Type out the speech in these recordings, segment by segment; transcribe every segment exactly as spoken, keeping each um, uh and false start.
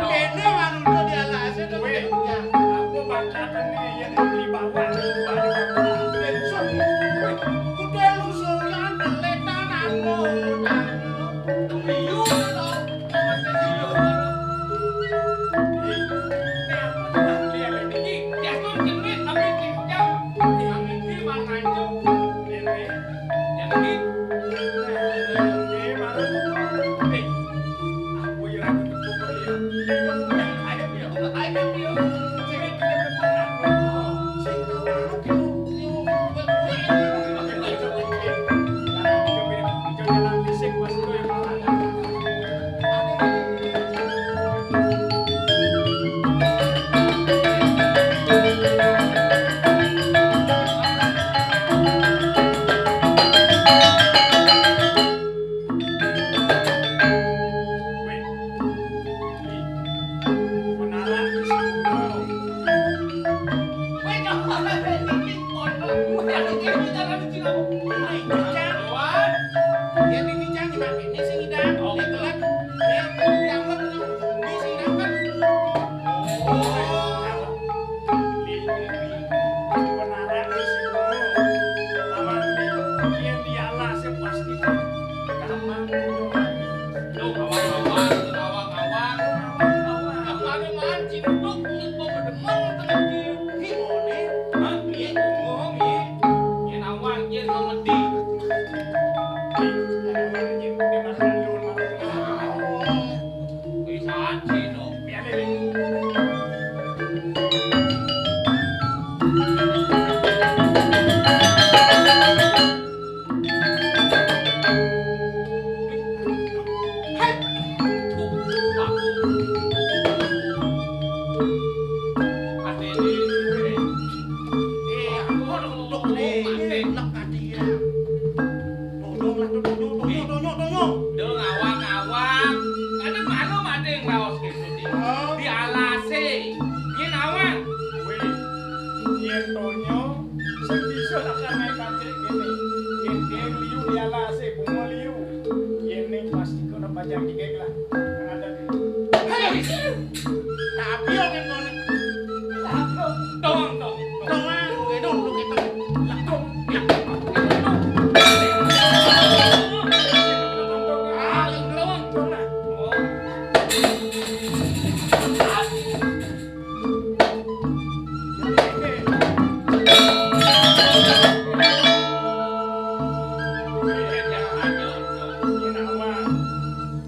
Kene manungsa dialasé to. Wéh, ya. Apa bacané yén dibawa, dibawa. Kudu lu soyan peletan anu. Iya to. Iya to. Ih, apa jeneng dia iki? Ya to jeneng tapi iki. Yang iki mangan. Ini. Yang iki. Dong, awak-awak. Ada maklum ada yang raos gitu, Di. Hah? Di alasé. Nyén awak. Wéh, yén Tonyo, sing bisa lakon naik kancik kéné. Yén dia liu di alasé, bunga liu. Yén ning pasti kena bajang digek lah. Ada di. Hei! Tapi yang ngono. Tong, tong, tong. Tong, ah, lu gitu, lu gitu. Lah, tong. Lah, tong. Ah, lu tong. Tong lah. Oh.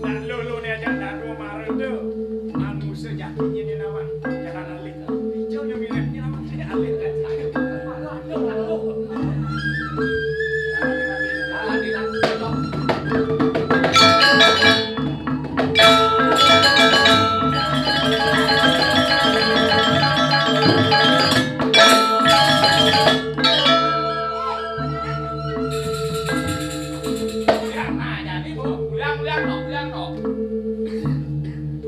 Nak lolo né aja ndak ada marah tu. Manusia jatuhnya ni nama. Jangan alik. Hijau yang mirip ni nama.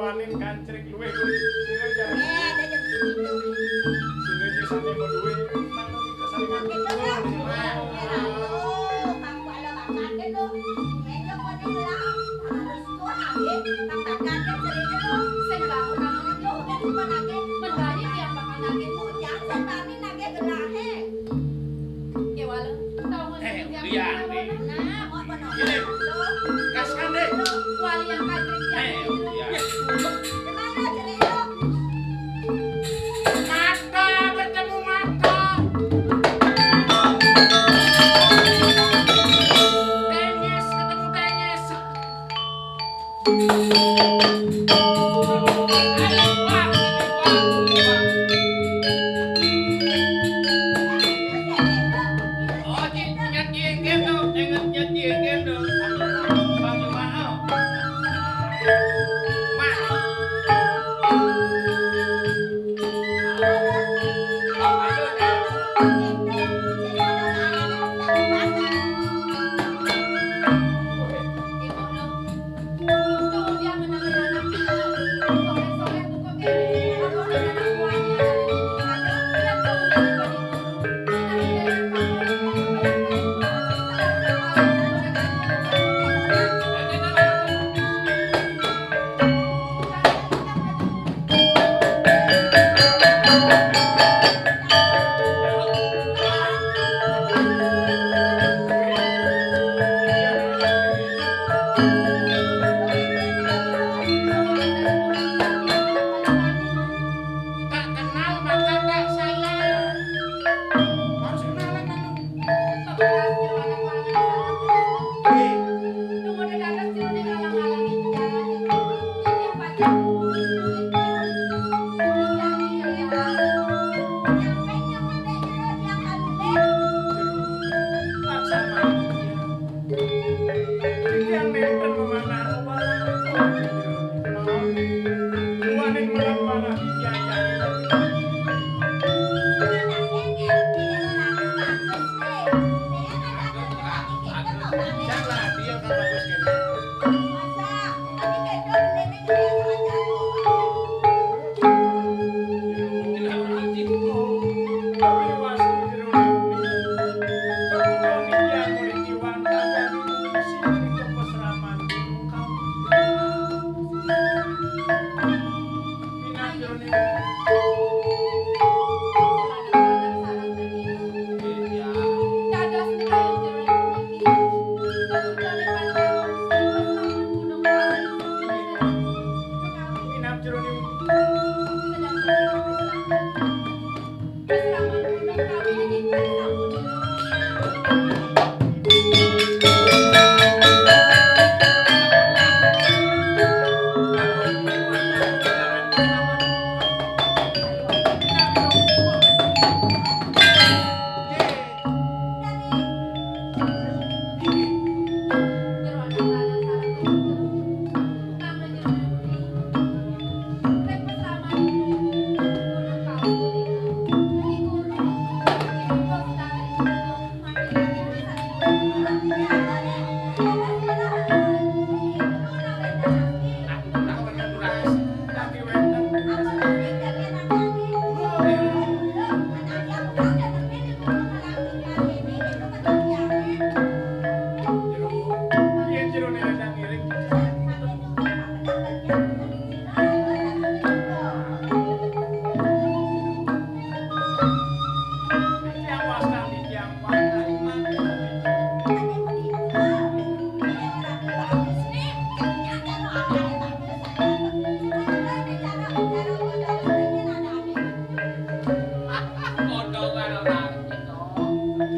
Wanin kancrik luwih kuwi. Sira jare. Eh, ada jam tujuh. Sira iki sane mau duwe, mangko kita sane ngambil. Kita kan, eh, Ratu, mangko ala bakane lho. Meja kone lah, harus kuat lagi. Bang bakane cerita lho. Sing bangun bangun lho, kan cuma lagi. Mendari tiang bakal lagi. Hujan, sing bangun lagi gerahe. Ya, walau. Tahu nggak Eh, sih, tiang Uyan, bakal nih. Nah, mau apa, no? Ini. Lho. Kaskan, deh. Wali yang kancrik tiang Eh, itu. Uyan. Gimana cerita?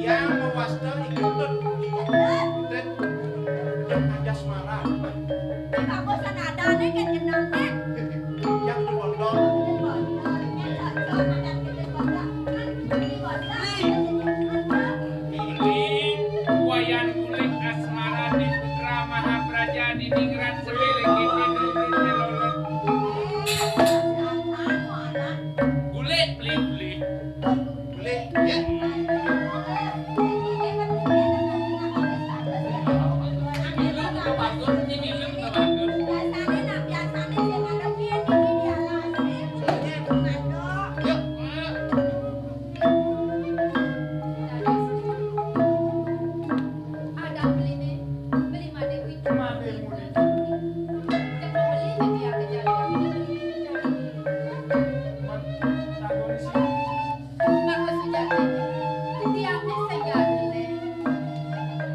Yang mawasta ikutut. Ikutut. Yang ada asmara. Ini bagus, ada-ada nih, kan jenengnya. Yang di pondok. Di pondok, yang cocok, ada di pondok. Kan di pondok. Ini Wayan Kulit Asmara di Putra Mahapraja di Ningrat Sewiling. Kulit, beli, beli. Boleh, ya. Ini lu udah bagus, ini lu udah bagus. Yuk. Ada beli nih, beli made kuwi. Made muni. Cek beli, cek ya, kejar, kejar. Maka sujati, tiang sing gaduh.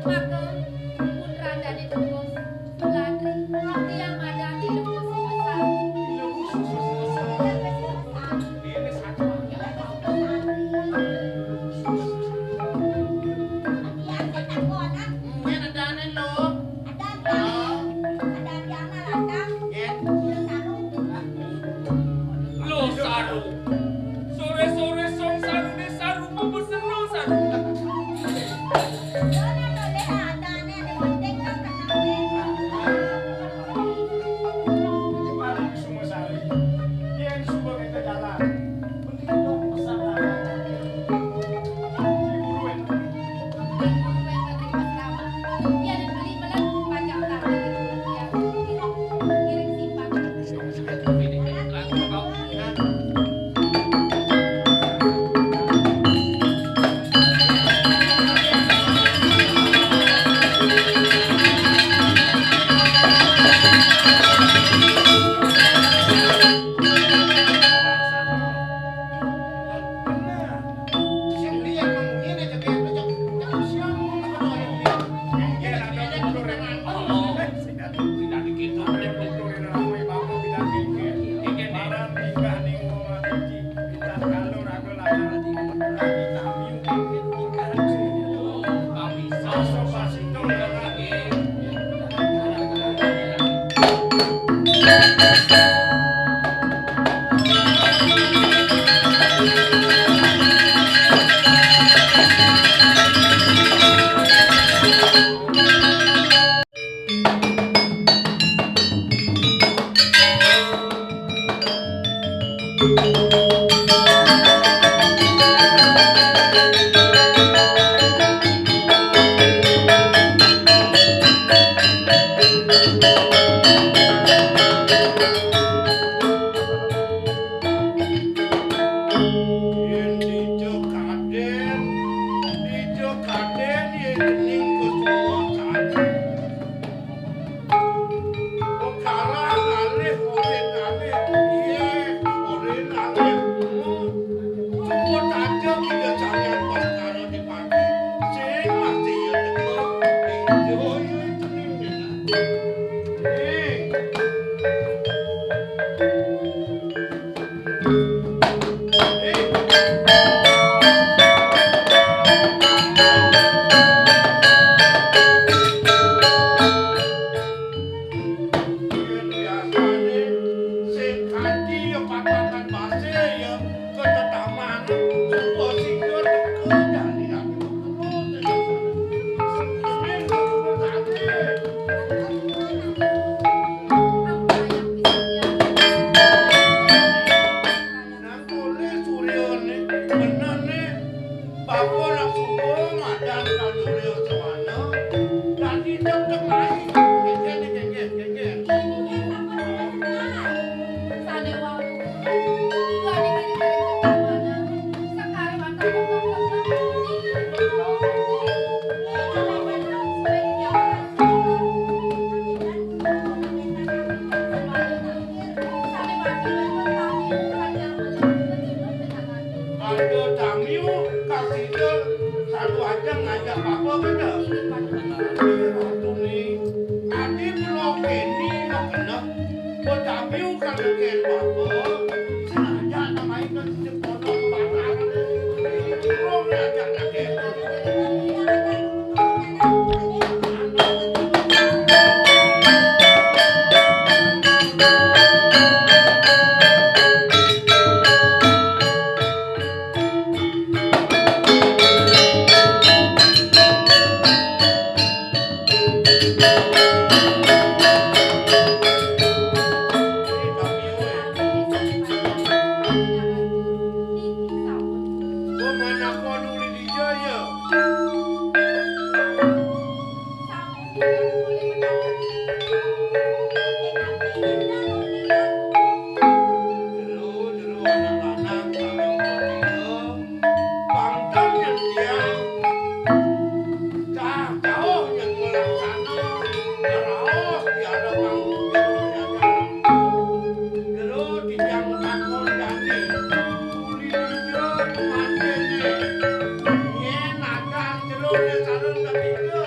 Maka putrandane Tembus, Sulatri, tiang madan di Lembus Besar. Tiang sing takonan. Mungkin ada nih lo. Ada, ada. Ada tiang lanang. Nggih. Belum tahu. Lo saru. Sore-sore song sarune saru, mubus ro saru. Yo, nek boleh adane, nek penting kan kenale. Paling Sumasari. Yen suba kita jalan. Mending dong pesan. Diburuin. Yén dija kadén, dija kadén, yén cening kesuwa kadén. Kalah ngalih, orin ngalih, yé, orin ngalih. Suba taja Ida Sang Hyang Bathara Dipati, sing mati ya teka, dija ya cening dina. Ning. Biasané sing kanti ya patakan basa ya ketetamanan, suba sida teka jani ati. Nang tulis suryané, benerné, bapa nak suba madan ka surya sawana, dadi tetep mai. Kénkén, kénkén, kénkén. Sané wau. Dua dikiring-kiring ke mana? Sekali mata pokok. Ada tamiu kasida sadu ajeng ngajak bapa kéto. Ratu ni, adi pulo kéné makeneh, betamiu ka tekén bapa, sing ajak namai kasida. Jero, jero anak lanang kami umpama tiga, pangkal nyén tiang, cah jauh nyén nglaksana, ngaraos di hadapan jero jajaran. Jero titiang matakon jani, uli dija manténé, nyén adan jeroné sareng katiga,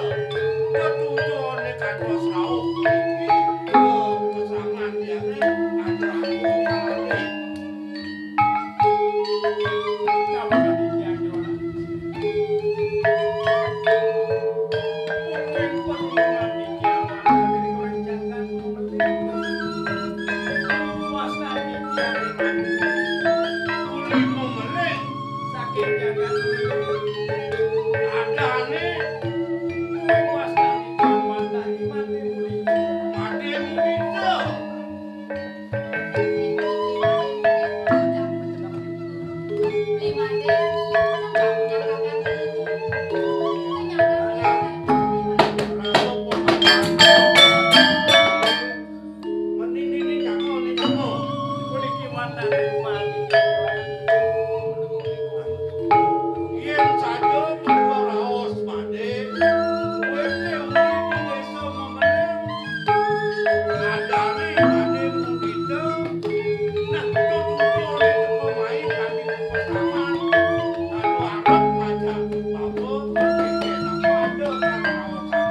tetujoné kantos rauh puniki, pasangan tiangé atur aku malih. Yén saja bapa raos Madé, wénten uli di désa Mameling. Adané Madé mundita, nah, tutu-tutu olih teka mai kanti pasaman, anu arep ngajak bapa, kénkén pada karaosan.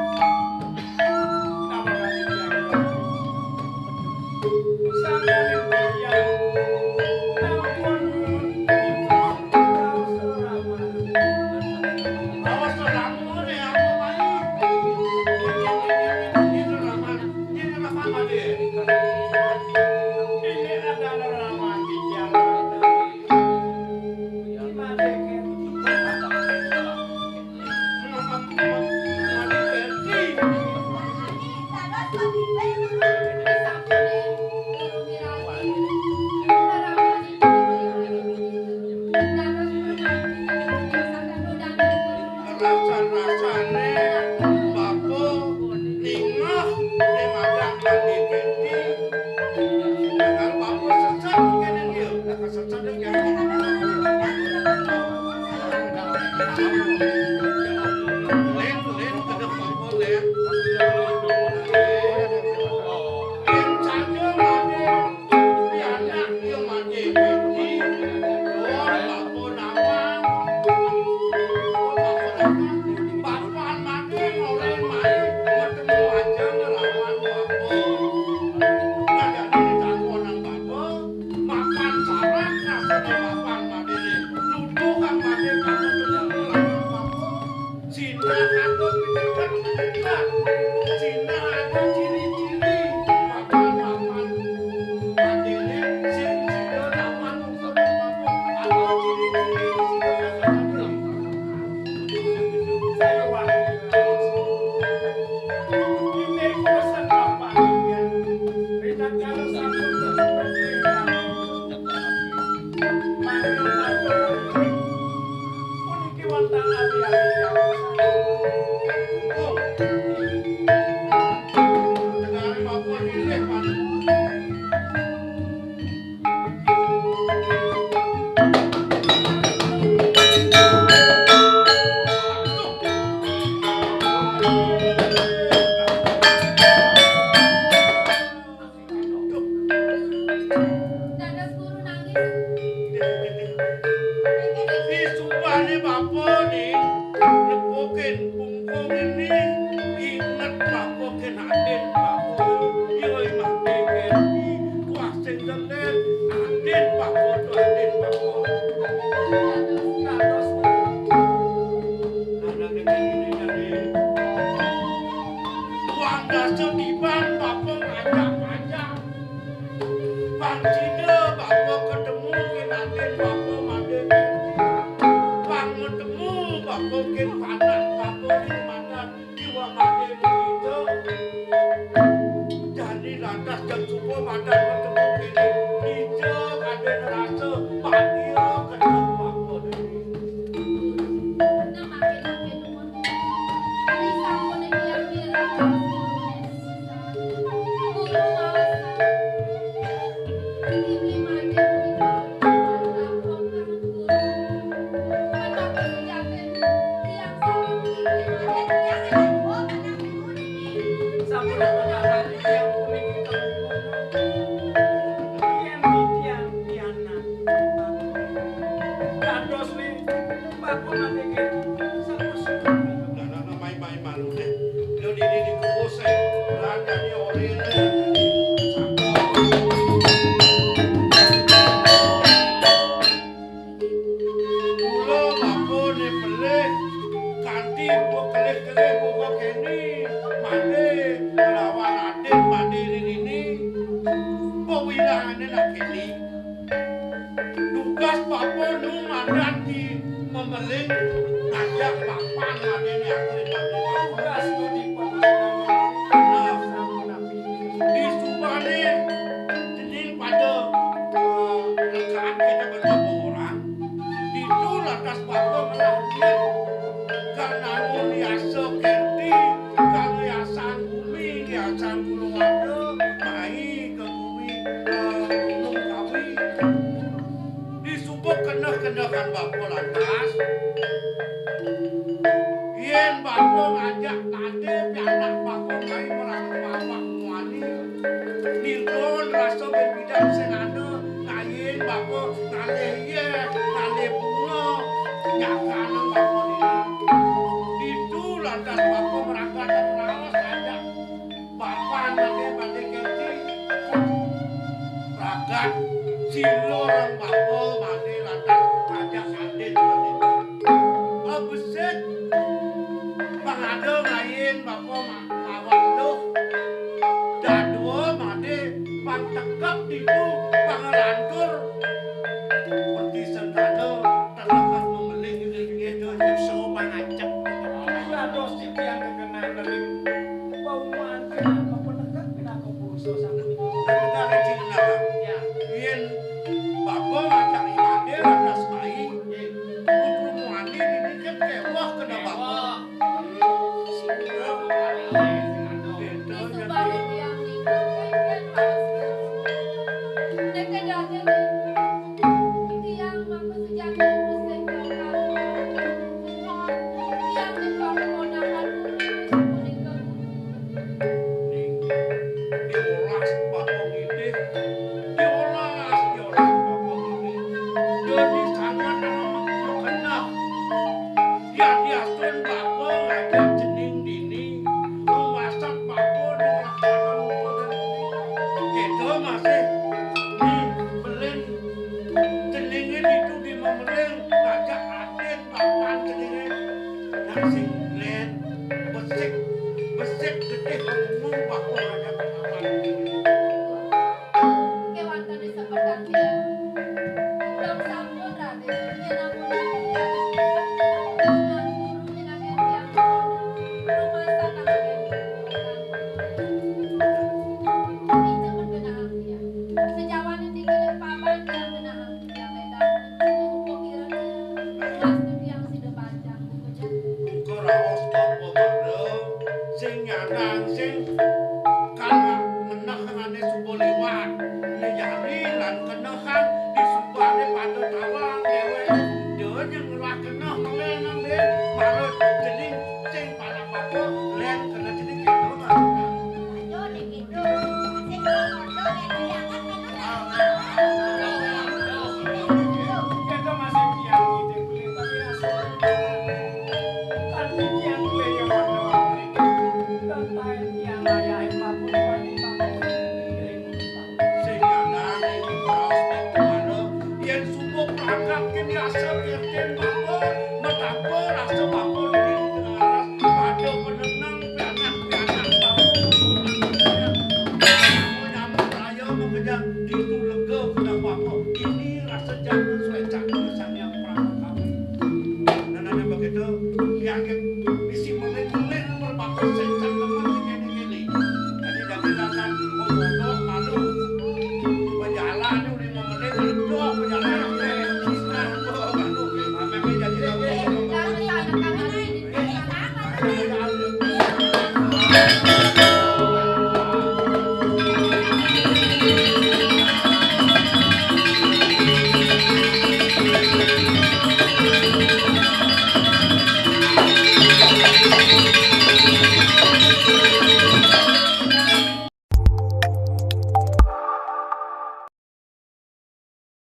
Adin bapa to adin bapa. Dados. Nah, nah, nah, nah, nah, nah. Wang dasa tiban bapa ngajak-ngajak. Pang sida bapa ketemu kin adin bapa madé. Pang metemu bapa kin panak bapa di madan. Iwa madé mengida. Jani lantas jang suba madan matemu kéné. Dija kadén rasa bagia kedék bapa déné. Nah, makin-makin nuwun. Ari sampun kirang-kirang guru maos. Nah, nah, nah, mai, mai, malu deh. Lo di, di, di kubus, eh. Belanjanya orangnya. Mula bapa né pelih, kanti buka kelih-kelih buka kéné, madé nglawan adin madé ring ini, pawilangané nak kéné. Tugas bapa nu madan di memeling ngajak bapan madé né aku ring madé. Tugas nu di Nah, di subané cening pada, eh, rekaan kita berdua orang. Ditu lantas bapa ngelah duit. Kang nangun yasa kerti, kang yasan bumi, yasan kulawarga, mai ke bumi, eh, gunung kawi. Disuba keneh-kenehan bapa lantas. Yén bapa ngajak tadé pianak bapa mai merana mawak muani. Nilgon rasa bén pidan sing ada, ngayin bapa ngalih yéh, ngalih bunga, nyakanang bapa dini. Ditu lantas bapa meragat raos ajak bapan madé badé kerti. Ragat sila ring bapa madé lantas ajak adin madé. Abesik pang ada ngayin bapa ma-, mawak luh. Dadua madé pang tekep ditu pang lantur. Seperti sentana tekep memeling ring ngeja nyusu pang ajak. Dados titiang kegenah ring pauman pinaka penegak, pinaka purusa sapunika. Negara Cina. Ya. Yén bapa ngajak ibadah lantas mai. Nggih. Putra muani dini kan kéweh kena bapa. Kéweh. Nggih. Isubané tiang nika kénkén panas. Néké dadi tiang maka sejati Gusti Kang. Tiang nika keponakan punika. Ning, diolas bapa ngidih, diolas, diolas bapa ngidih. Dadi sanget amat makeneh. Yadiastun bapa ngajak cening dini, rumasat bapa nulak kata muka dan kita masih di belin ceningé ditu di memeling ngajak adin papan ceningé. Nang sing lén, besik, besik getih ngomong bapa ngajak papan. Kéwanten di sepedan dia.